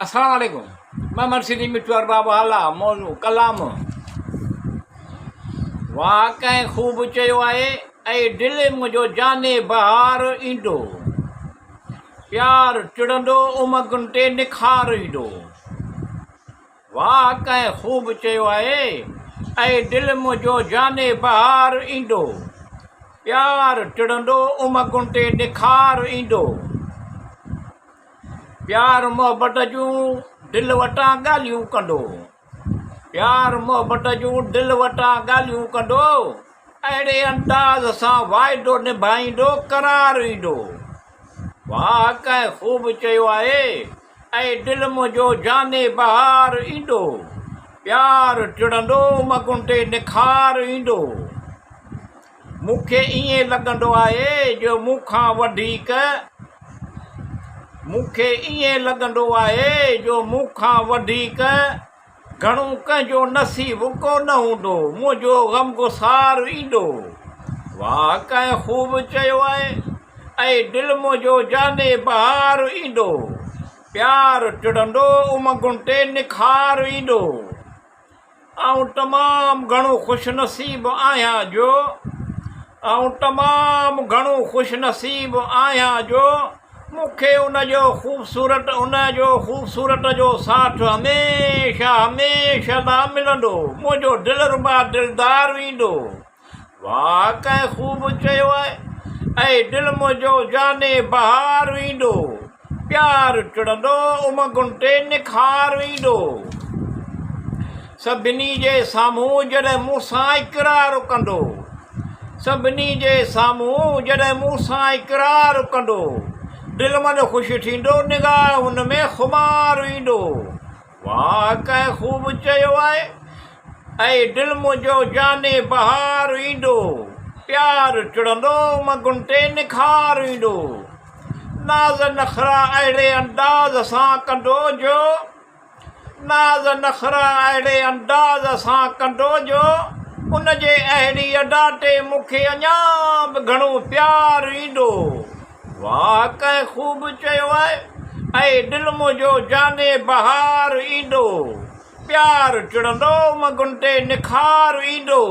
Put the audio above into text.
السلام عليڪم مان مرشدي مٺو ارباب اعليٰ موضوع ڪلام واهه ڪنهن خوب چيو آهي اي دل منهنجو جاني بهار ايندو پيار ٽڙندو امنگن تي نکار ايندو واهه ڪنهن خوب چيو آهي اي دل منهنجو جاني بهار ايندو پيار ٽڙندو امنگن تي نکار ايندو پيار محبت جون دل وٽان ڳالهيون ڪندو پيار محبت جون دل وٽان ڳالهيون ڪندو اهڙي انداز سان واعدو نڀائيندو قرار ايندو واهه ڪنهن خوب چيو آهي اي دل منهنجو جاني بهار ايندو پيار ٽڙندو مگن تي نکار ايندو مون کي ائين لڳندو آهي جو مون کان وڌيڪ مون کي ائين لڳندو آهي جو مون کان وڌيڪ گهڻو ڪنهن جو نصيب ڪونه هوندو، منهنجو غمگسار ايندو. واهه ڪنهن خوب چيو آهي، اي دل منهنجو جاني بهار ايندو، پيار ٽڙندو امنگن تي نکار ايندو. آئون تمام گهڻو خوش نصيب آهيان جو آئون تمام گهڻو خوش نصيب آهيان جو مون کي ان جو خوبصورت ان جو خوبصورت جو ساٿ هميشه هميشه لا ملندو منهنجو دلربا دلدار ايندو واهه ڪنهن خوب چيو آهي، اي دل منهنجو جاني بهار ايندو، پيار ٽڙندو امنگن تي نکار ايندو. سڀني جي سامهون جڏهن مون سان اقرار ڪندو، سڀني جي سامهون جڏهن مون سان اقرار ڪندو، دل من خوش ٿيندو نگاهن ۾ خمار ايندو. واهه ڪنهن خوب چيو آهي، اي دل منهنجو جاني بهار ايندو، پيار ٽڙندو مگن تي نکار ايندو. ناز نخرا اهڙي انداز سان ڪندو جو ناز نخرا اهڙي انداز سان ڪندو جو ان جي اهڙي ادا تي مون کي اڃا به گهڻو پيار ايندو. واهه ڪنهن خوب چيو آهي، اي دل منهنجو جاني بهار ايندو، پيار ٽڙندو مگن تي نکار ايندو.